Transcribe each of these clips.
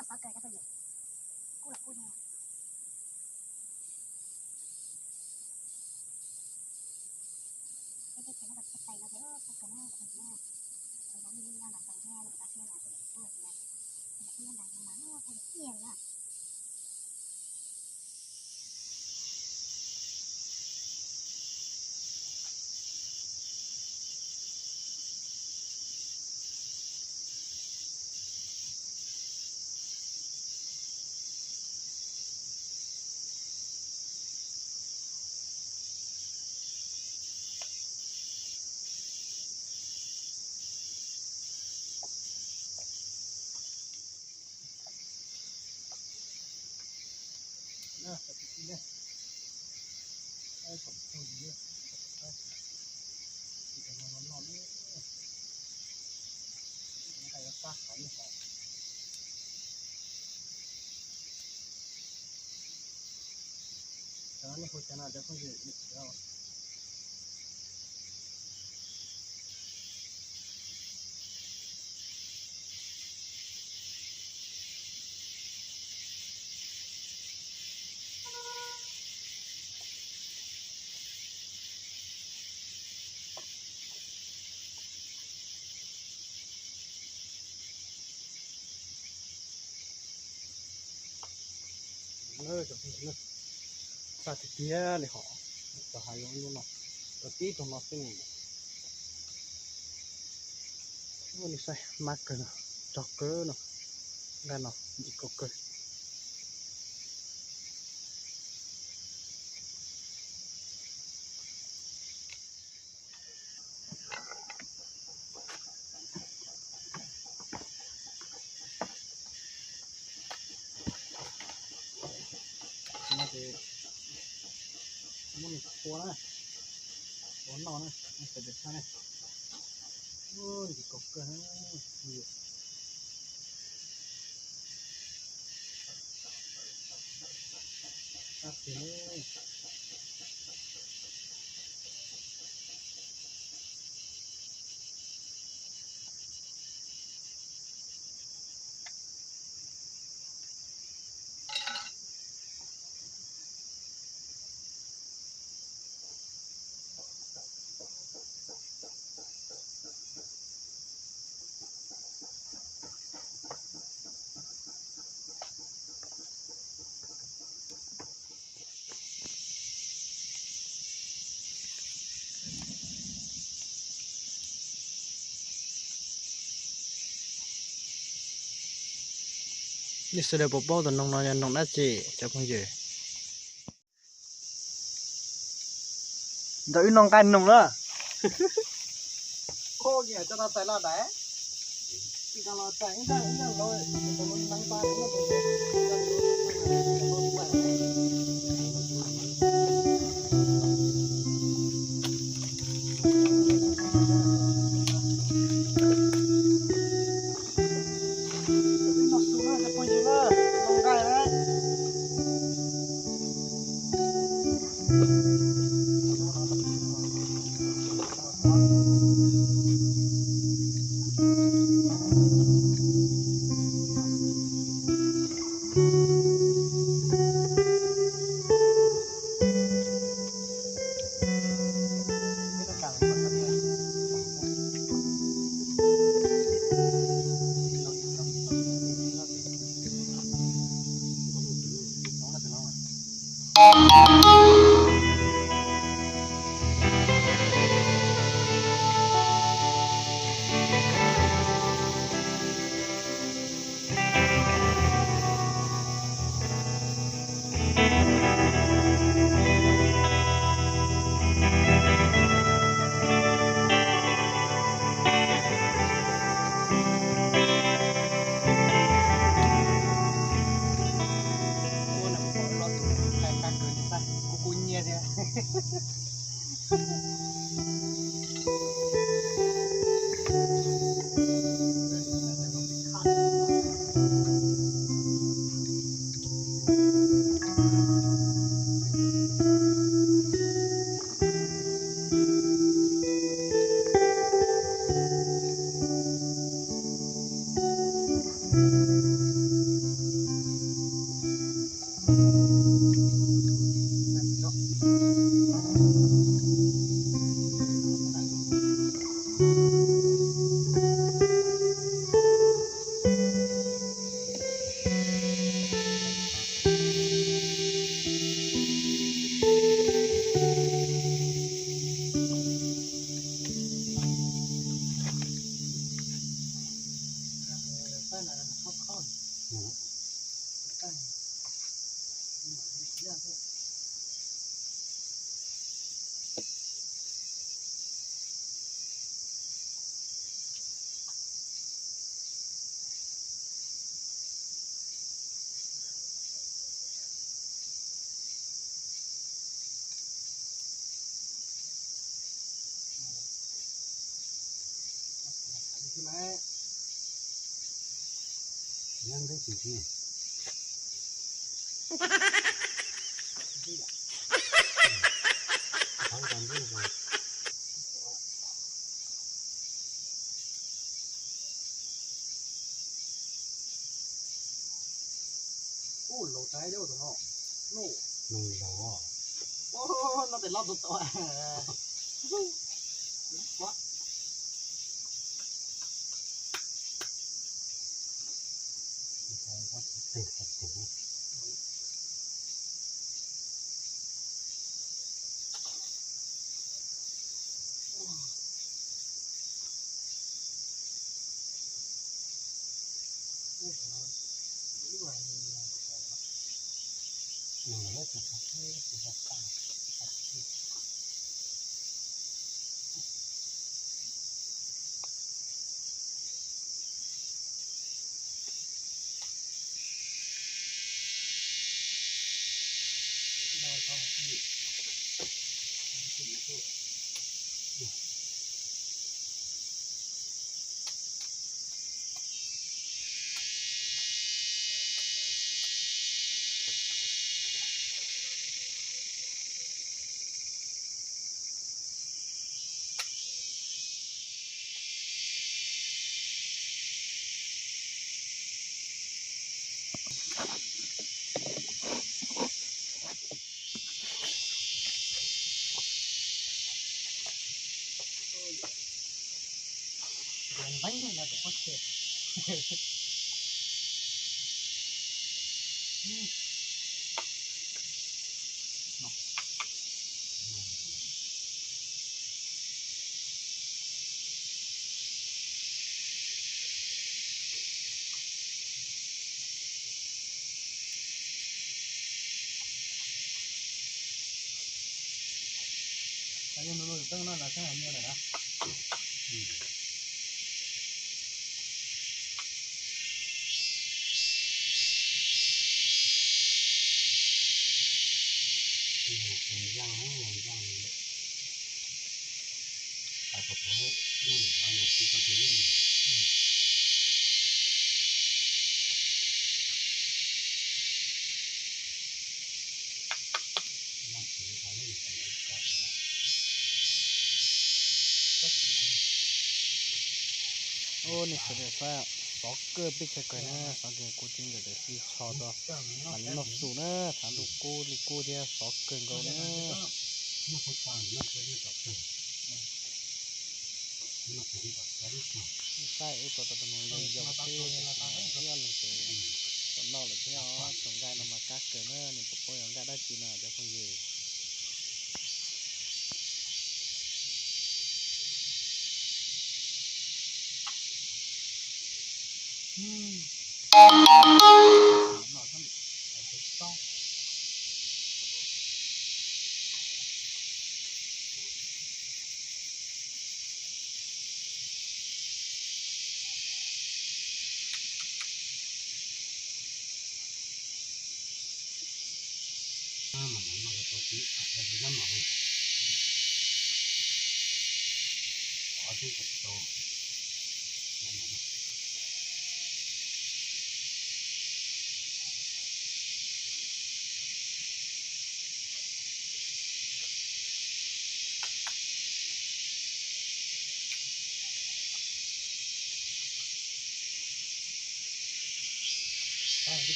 Pov kawg cov phooj ywg, kub los kub thiab. Peb teb chaws nyob rau txhais tes no ces kub kawg na, cov phooj ywg na. Ua zoo li nyob nram nroog thiab, lub pas siab los kuj kub tiag, kuj nyob nram nroog mas kuj tiag tiag li na. Xa tiag tiag li hos, txog hav zoov ib lub no, tau tib tug no xwb ne. Ua li saib mab kawg no, tsog kawg no, nqaij no ntsim kub kawg. Muab nws qhua na, qhua noj na, noj pes pes tshaj na. Ntsim kub kawg na. Tab sis Nej sawv daws puas paub tus noog no yog noog dab tsi cov phooj ywg? Ntawm wb noj nqaij noog na. Kuv kuv nyiaj thiab. Ub, laus tas tus no. Laus. Ub, no tes loj tus tau. Ub, nej sawv daws saib, xov kawg peb tshaj kawg na, xov kawg kuv tsis ntawm tawm si tsho tau, mam li noj su na, thav ntuj kub li kub thiab xov kawg nkaus na. Saib wb tau tau tus nus yau yau xwb, ib ob leeg ces tau noj lawm thiab os. Tus nqaij no mas kab kawg na, nws puas paub yog nqaij dab tsi no cov phooj ywg.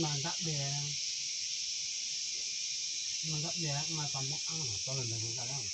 Mas ntaq dej. Mas ntawd mas tau muab ab tau los ntawd ntag.